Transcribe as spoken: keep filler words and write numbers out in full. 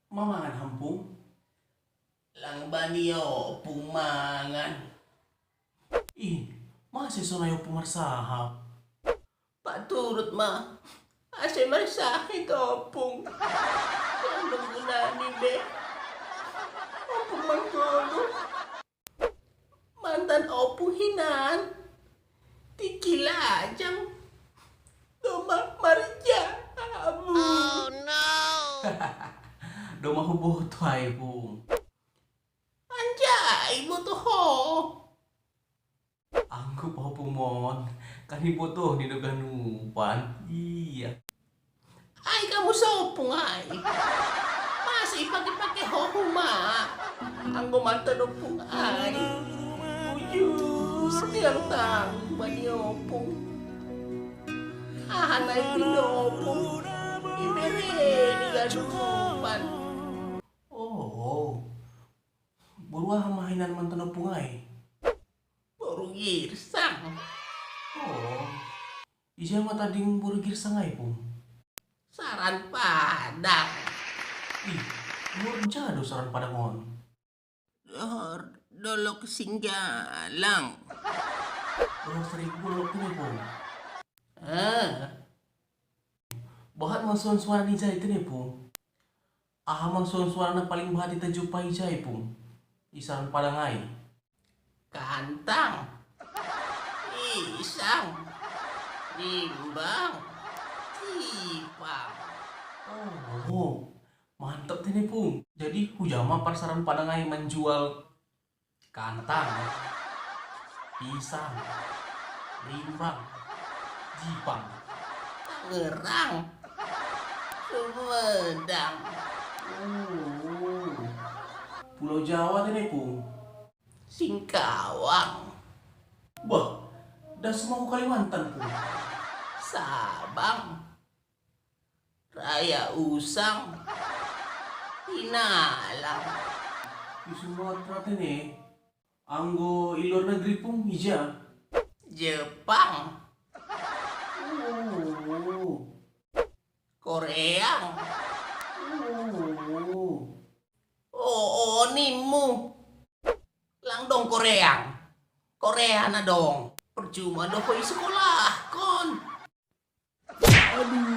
Mamangan ham, Pung? Lang bani opung mangan. Ih, masi sonai opung marsahap? Paturut ma, ase marsahit opung. Lang dong gunani be. Opung manggolu. Mantan opung hinan. Tiki lajang. Doma marja abu. Doma huboto ai, Pung. Anjai boto ho. Anggo pa ho, Pung, mon, kan iboto ni do ganupan. Iya. Ai kamu sopung ai. Masa ipake-pake ho huma? Anggo mantan opung ai. Bujur niang tanggung bani opung. Aha nai pindo opung? Ibere ni ganupan. Oh, boru aha ma hinan mantan opung ai? Boru girsang. Oh. Ise ma tading boru girsang ai, Pung? Saran Padang. Ih, boru ja do Saran Padang on? Dohor Dolok Singgalang. Dohor Seribu Dolok tene, Pung. Ah. Bahat ma suan-suan ijai tene, Pung? Aha ma suan-suan na paling bahat ita jumpa ijai, Pung? I Saran Padang ai. Kantang, pisang, limbang, jipang. Oh, mantap tene, Pung. Jadi huja ma parsaran Padang ai manjual kantang, pisang, limbang, jipang. Tangerang, Sumedang. Oh, Pulau Jawa tene, Pung. Singkawang. Bah, das mau Kalimantan, Pung. Sabang. Raya Usang. Hinalang. Di Sumatera tene, anggo i luar negeri, Pung, ija? Jepang. Oh. Koreang. Oh. Oh, oh, nimmu. Lang dong Koreang. Korea na dong. Percuma do ho i sekolah kon. Aduh,